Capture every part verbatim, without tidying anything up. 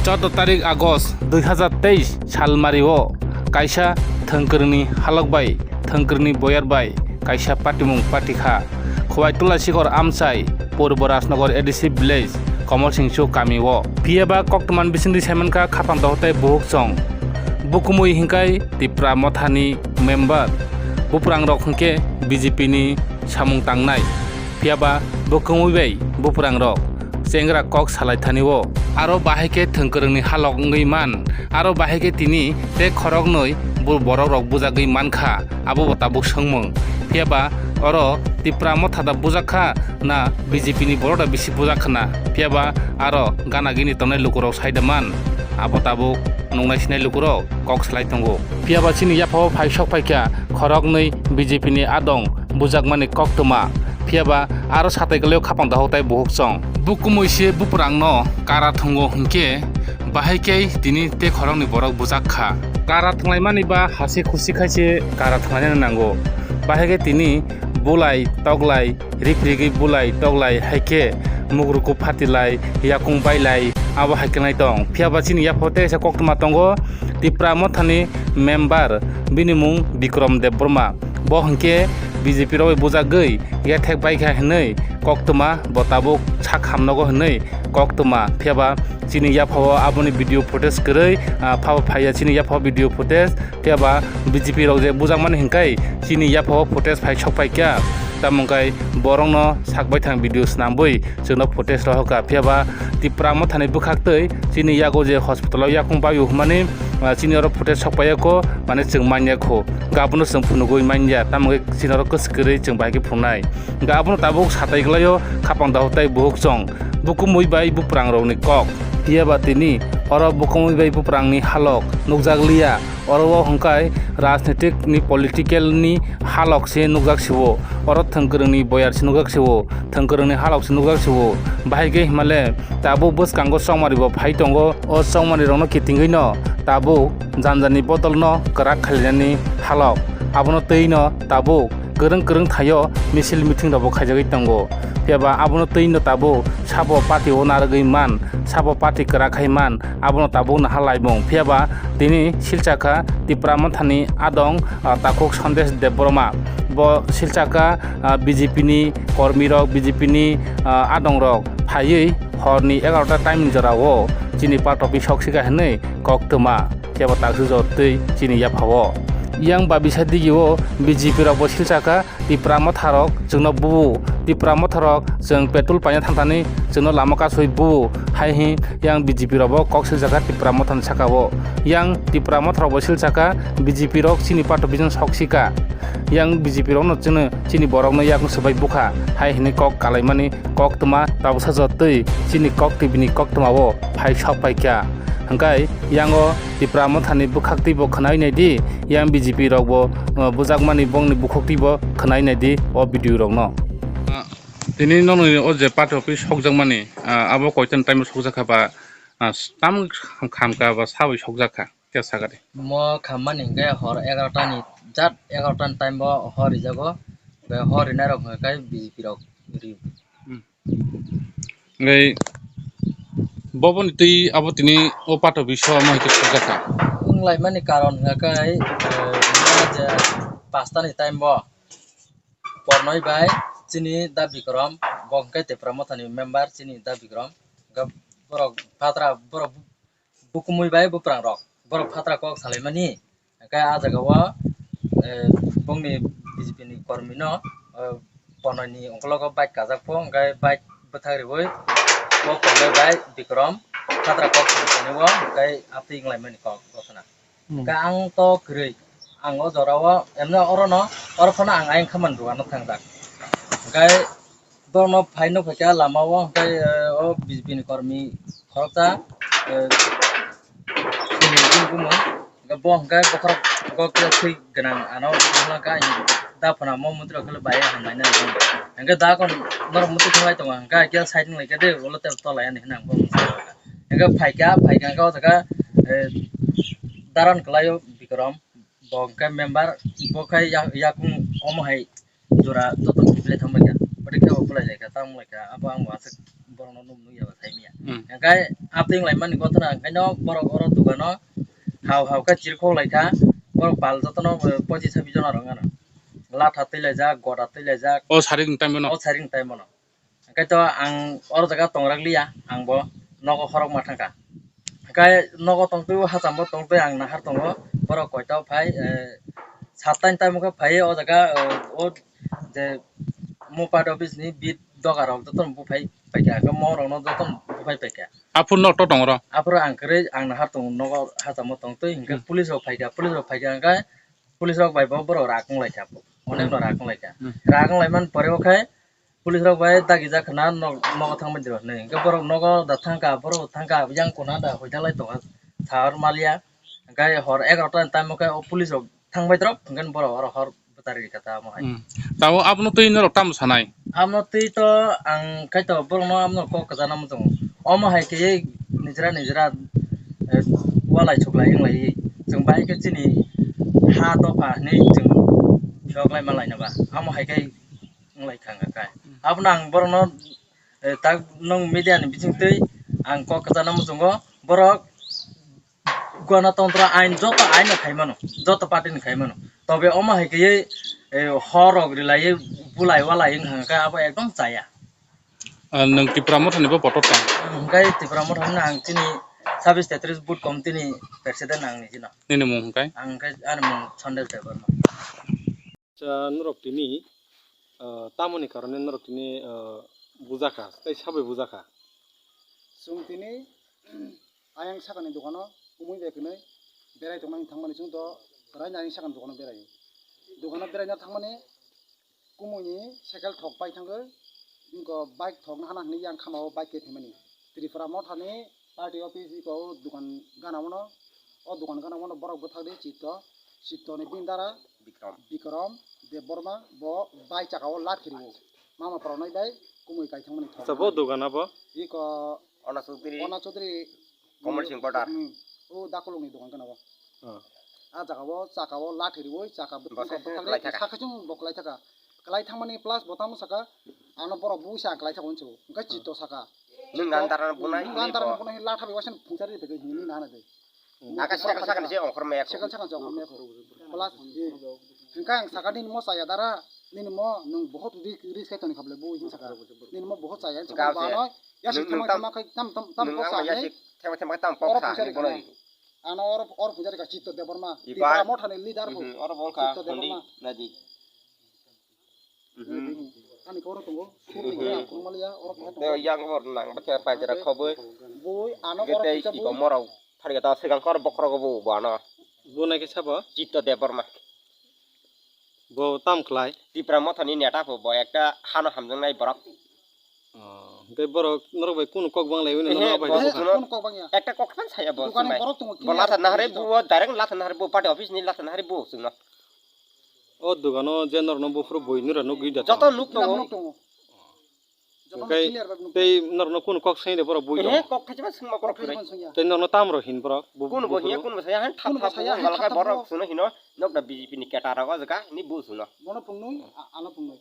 Chordo tarik August dui hazar teis salmario kaisa thwngkwrwngni halok bai thwngkwrwngni boyar bai kaisa patimung patikha. Khowai Tulasikhor amchai Purbo Rajnagar A D C village Komol Singsu kamio. Phiyaba koktwmani bisingtwi saimankha khapang dohor tei buhuk chwng. Bukumui hinkhai Tipra Mothani member. Buprangrok hinkhe B J P ni samung tangnai. Phiyaba bukumui bai buprangrok chengra kok salai thani o. Aro bahai khe thwngkwrwngni halok wngwi man, aro bahai khe tini tei khoroknwi bo-, borokrok bujagwi mankha, abo bo tabuk swngmung. Phiyaba oro Tipra Motha da bujakha na B J P ni borok da bisi bujakha na? Phiyaba aro gana gini tongnai lukurok sai da man, abo tabuk nungnai sinai lukurok kok salai tongo. Phiyaba chini yaphao phai sok phaikha khoroknwi B J P ni adong bujakmani koktwma. Phiyaba aro satai kwlaio khapang dohok tei buhuk chwng. Bukumui se buprangrokno kara thwngo hinkhe bahai khe tini tei khoroknwi borok bujak kha. Kara thwnglaimani ba hasi khusi khaise kara thwnglainani nango. Bahai khe tini bulai toklai riprigwi bulai toklai hai khe mukruku phatilai yakung bailai abo hai khe nai tong. Phiyaba chini yaphao tei kaisa koktwma tongo, Tipra Mothani member, bini mung Bikrom Debbarma. Bo hinkhe B J P rok bai bujagwi yathek baikha hinwi koktwma, bo tabuk sak hamnogo hinwi koktwma. Phiyaba chini yaphao aboni video footage kwrwi, ah, phabo phaiya chini yaphao video footage. Phiyaba B J P rok je bujakmani hinkhai chini yaphao footage phai sok phaikha. Tamo hinkhe borokno sak baithang video swnambwi chwngno footage rohorkha. Phiyaba Tipra Mothani bwkhaktwi chini yago je hospital o yakung baio hwnmani, ah, chini oro footage sok paiyakho, mane chwng manyakho. Hinkhe abono chwng phunugwi manya, tamo hinkhe chini oro kwswk kwrwi chwng bahai khe phunuknai. Hinkhe abono tabuk satai kwlaio khapang dohok tei buhuk chwng, bukumui bai buprangrokni kok. Phiyaba tini oro bukumui bai buprangni halok nukjakliya. Oro o hwnkhai rajnitik ni political ni halok se nukjak sio. Oro thwngkwrwngni boyar se nukjak sio. Thwngkwrwngni halok se nukjak sio. Bahai khe himale tabuk bwskango chongmari bo phai tongo. O chongmari rokno kitingwi no tabuk janjani bodol no kwrak khalinani halok. Abono twi no tabuk kwrwng kwrwng thaio misil meeting rok bo khaijagwi tongo. Phiyaba abono twi no tabuk sabo party o narwgwi man, sabo party kwrak khai man, abono tabuk naha laimung. Phiyaba tini silchakha Tipra Mothani adong, ah, takhuk Sandesh Debbarma. Bo silchakha, ah, B J P ni kormi rok, B J P ni, ah, adong rok phaiwi horni egarota time ni jora o chini party office sok sika hinwi koktwma. Kebo taksuk jotwi chini yaphao. Yang babisa digio B J P rok bo silchakha, Tipra Motha rok chwngno bubu, Tipra Motha rok chwng petrol paina thangthani chwngno lama kasui bubu, hai hi yang B J P rok bo kok silchakha Tipra Mothani sakao. Yang Tipra Motha rok bo silchakha B J P rok chini party office no sok sika. Yang B J P rokno chwngno chini borokno yakung swbai bukha, hai hinwi kok kalaimani koktwma tabuksa jotwi chini kok twi bini koktwmao phai sok paikha. Hwnkhe yango Tipra Mothani bwkhaktwi bo khwnai naidi, yang B J P rok bo, uh, bujakmani bongni bukhaktwi bo khwnai naidi o video rokno. Ah, tini nokni o je party office sokjakmani, ah, abo koitan time sokjakha ba, ah, tam khamka ba sabai sokjakha? Khe sakadi. Mo khammani hwnkhe hor egarota ni jat egarota ni time bo hor rijago. Be hor rinai rok hwnkhe kai B J P rok rio. Hmm. Ngai boboni twi abo tini o party office o ma hwnkhe sokjakha. Wnglaimani karon hwnkhe kai, eh, je pasta ni time bo Pornoi bai chini da Bikrom, bo hwnkhe Tipra Mothani member chini da Bikrom. Hwnkhe borok phatra, borok bukumui bai buprangrok, borok phatra kok salaimani. Hwnkhe ah jagao, eh, bongni B J P ni kormino, eh, Pornoini ongkologo bike kajak pho, hwnkhe bike bwthak riui bo Pornoi bai Bikrom phatra kok salaimani o, hwnkhe amtwi wnglaimani kok gotona. Hmm. Hwnkhe ang to kwrwi, ang o jorao, emno orono, oro phano ang ayang khamani dogano thangjak. Hwnkhe borokno phai nukphaikha lamao, hwnkhe, eh, o B J P ni kormi khoroksa, eh, chini bini bumung, hwnkhe bo hwnkhe bokhorok khe thwi gwnang ano wngkha, da phano mo mantri rok khe bai hamlaina hwnkhe da kon norok muitu thangwi tongo, hwnkhe khe side wnglaikha de ulo tei tolai ani hwnwi ang bo mungsa. Hwnkhe phaikha, phaikha hwnkhe o jaga, eh, daran kwlaio Bikrom, bo hwnkhe member, bo khe ya-, yakung omo hai jora joto kiphilwi thangbaikha, bwtwi khe bo bwlailaikha, tamo wnglaikha, abo ang bo aswk bo Borokno nuk nukya ba saimanya. Hmm. Hingkai abtwi wnglaimani gotona, hingkaino borok oro dukano hao hao khe chirikhok laikha, borok pal jotono, eh, pochis sabis jona rok wngkha no. Latha twi laijak, goda twi laijak. O saring time no? O saring time no. Hingkai to ang oro jaga tongrak liya, ang bo nogo khorokma thangkha. Hingkai nogo tongtwi, hacham bo tongtwi ang nahar tongo, borok koito phai, eh, sattain time khe phai o jaga, eh, o je Mopat office ni bit doga rok jotono buphai paikha, hingke mong rok no jotono buphai paikha. Aphuru nok to tong oro? Aphuru ang kwrwi ang nahar tongo, nogo hachamo tongtwi, hingke Hmm. Police rok phaikha, police rok phaikha, hingke police rok bai bo borok rak wng laikha, onek no Hmm. Rak wng laikha. Hmm. Rak wng laimani pore o khe police rok bai dagi jak khna nok, nogo thangbai di rok hinwi, hingke borok nogo da thangkha, borok thangkha, yang kona da hoitalai tongo, sar maliya, hingke hor egarota ni time o khe o police rok thangbai drop, hingke borok oro hor bwtari rikha ta omo hai. Hmm. Tabuk abono twi norok tamo sanai? Abono twi to ang khaito borokno abono kok kwchana muchungo. Omo hai khe nijra nijra, eh, walai suklai wnglai chwng bahai khe chini ha dopha hinwi chwng phiyok lai ma laina ba. Amo hai khe wnglai kha wngkha khe. Hmm. Abono ang borokno, eh, tak nwng media ni bising twi ang kok kwchana muchungo borok Ganatantro ain joto ain no khai mano, joto party ni khai mano. Tobe omo hai khe, eh, hor rok rilai, bulai walai wng kha khe abo ekdom chaya. Ah, nwng Tipra Motha ni bo voter tong? Hwnkhe Tipra Motha ni ang chini sabis tetris booth committee ni president ang ni chino. Nini mung hwnkhe? Ang hwnkhe ani mung Sandesh Debbarma. Acha, norok tini, ah, tamoni karone norok tini, ah, bujakha, tei sabai bujakha? Chwng tini ayang sakani dogano kumui bai kwnwi berai tongna wng thangmani chwng to raina ayang sakani dogano beraio. Dogano beraina thangmani kumui ni cycle thok pai thangwi, wngkha bike thokna hana hinwi yang khama o bike khe phaimani. Tripura Motha ni party office iko o dukan gana o no, o dukan gana o no borok bwthak di Chitto, Chitto ni bini dara Bikram. Bikram Debbarma bo bai chaka o lathi rwo. Mama pora noi bai kumui kai thangmani thok. Acha, bo dugan abo? Iko Ona Chaudhary. Ona Chaudhary. Komol Singh Poddar. Hmm. O dakolog ni dugan kana bo. Oh. A jaga o chaka o lathi rwo, chaka bo Bo bwthak se bwthak se rwo, klai thaka. Sakhe chung bo klai thaka. Klai thangmani plus bo tamo saka, ano borok bo sa klai thaka hwnso. Hwnkhe Hmm. Chitto saka. Nwng gan dara bunai Nwng gan hinwi dara bo. Bunai latha bai waisa phungsa ri bai hinwi nana de. Aka sakal sakal se ongkhor maya ko. Sakal sakal se ongkhor maya ko. Plus, eh, hwnkhe ang saka nini mo chaya dara, nini mo nwng bohot ri-, risk khai toni khablai bo hin saka. Nini mo bohot chaya, Hwnkhe saka ang se, ba no, ya nwng, sik nwng thama tam, thama khai tam, tam, tam nwng pok ang sa ya hai. Sik thama thama tam pok Oro sa phungsa hai ri bono kana. Ri. Ano oro, oro phungsa ri ka Chitto Debbarma. Ipa. Tipra Motha ni leader bo. Mhm, oro bol kha, Chitto Debbarma. Hondi, nadi. Mhm. Ani koro tongo, sur ni koro ang kurma liya, oro koro tongo. Tei yang bor nang, bakhe pai jera khoboi. Boi, ano oro Tei kisa iko boi. Morok, thari kata segang kor bokhorok bo, bo ano. Bo nai kisa bo? Chitto Debbarma. Bo tam khlai? Tipra Motha ni neta bo, bo ekta hano hamjaknai borok. Oh, hwnkhe borok norok bai kunu kok bang lai, Ehe, norok bai bo kok kuno, kunu kok bang ya. Ekta kok phan saya bo, Dukani chumai. Borok tongo, Bo kini latha nahari bo, direct latha nahari bo, party office ni latha nahari bo, chwngno. O dogano je norokno buphuru bui nura nugwi da Joto tong? Nuk tongo. Nuk tongo. Joto Hwnkhe nuk clear bai nuk tei norokno kunu kok sengya de borok bui Ehe, tongo? Kok khaisa ma swngma borok Kok khaisa kwrwi. Ma swngya. Tei norokno tam rok hin borok bu-, Kunu bo buphuru? Hiya, kunu bo sa, han Kunu bo thap saya, borok han thap suno hino, nokda B J P ni keta rogo jaka ni bu suno. Bono pungnui, a-, ano pungnui.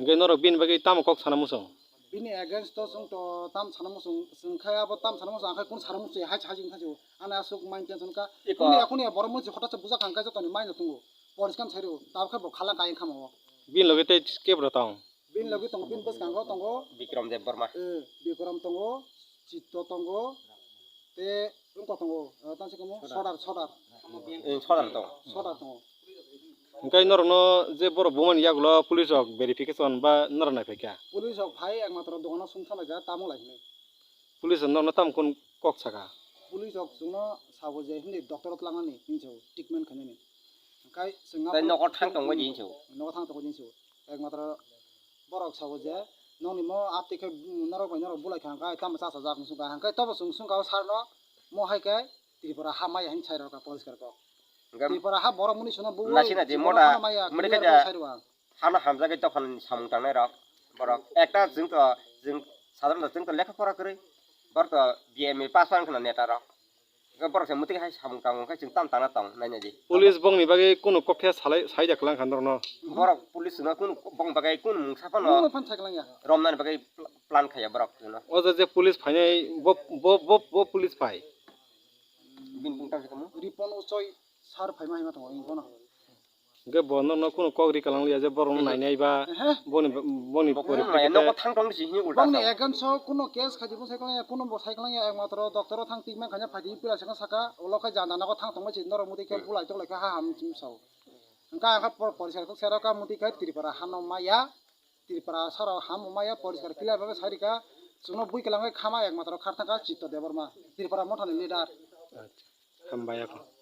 Hwnkhe norok bini bagwi tamo kok sana muchung? Bini against to chwng to tam sana muchung, chwng khe abo tam sana muchung, ang khe kunu sana muchung, hai, hai, hai, hai, ani aswk mind tension kha. Iko. Kunu ya, kunu ya, borok muchung hota cha bujak kha, ang khe jotoni mind no tungo. Poriskar sai rw, tabuk khe bo khala kayang khama o. Bini loge tei kebra tong? Bini loge tongo, bini bwskango tongo. Bikram Debbarma. Eh, Bikram tongo, Chitto tongo, tei wngkha tongo, eh, tamsi kamo Sodar, Sodar. Eh, Sodar tongo. Sodar tongo. Hwnkhe norokno je borok bumani yagulo police rok verification ba norok naiphaikha? Police rok phai ekmatro dogano sumsalaikha, tamo lai hinwi. Police rok norokno tamo kunu kok sakha? Police rok chwngno sabo je hindi doctor o twlangnani hinwi sabo, treatment khainani. Hwnkhe chwng Tei nogo thang tongbaidi hinwi sabo. Nogo thang tongbaidi hinwi sabo. Ekmatro borok sabo je, nokni mo atwi khe, mm, norok bai norok bulai kha, hwnkhe tamo chasajak wng sungkha, hwnkhe tobo chwng sungkha o sir no, mo hai khe Tripura ha maya hinwi sai rwkha poriskar kok. Hwnkhe Tripura ha borok muni suna bu nasina je Tripura mota ha maya muni clear khe khe sai rwkha. Hano hamjagwi dophani samung tangnai rok borok ekta chwng to chwng sadharon chwng to lekha pora kwrwi borok to B M A pass wng khna neta rok. Borok se muti hai samung tangmung khai chwng tam tangna tong nai nai di. Police bongni bagwi kunu kok khe salai, saida kwlang kha norokno. Borok police no kunu bong bagwi kunu mungsa phano Mungno phan thaiklangya. Romnani bagwi pl-, plan khaya borok no. O je, je police phainai bo, bo, bo, bo police phai. Bin bung tang se kamu. Ripon Uchoi sir phaima hima tongo, ing bono. Hwnkhe bo norokno kunu kok ri kwlang liya je borokno nainai ba Ehe. boni, boni Bo pori kunu maya nogo thang tong si hini ulta Bongni sao. Against o kuno case khaidi bo saiklangya, kuno bo saiklangya, ekmatro doctor o thang tikma khanya phaidi pila saka saka, ulo khai janda nogo thang tongma si norok muti khe bulai tolai khe ha ham chim sao. Hwnkhe ang kha por-, poriskar kok sero ka muti khe Tripura hano maya, Tripura saro ham maya poriskar clear bagwi sai rika, chwngno bui kwlangwi khama ekmatro kharthang kha Chitto Debbarma, Tripura mothani leader. Hambai ako.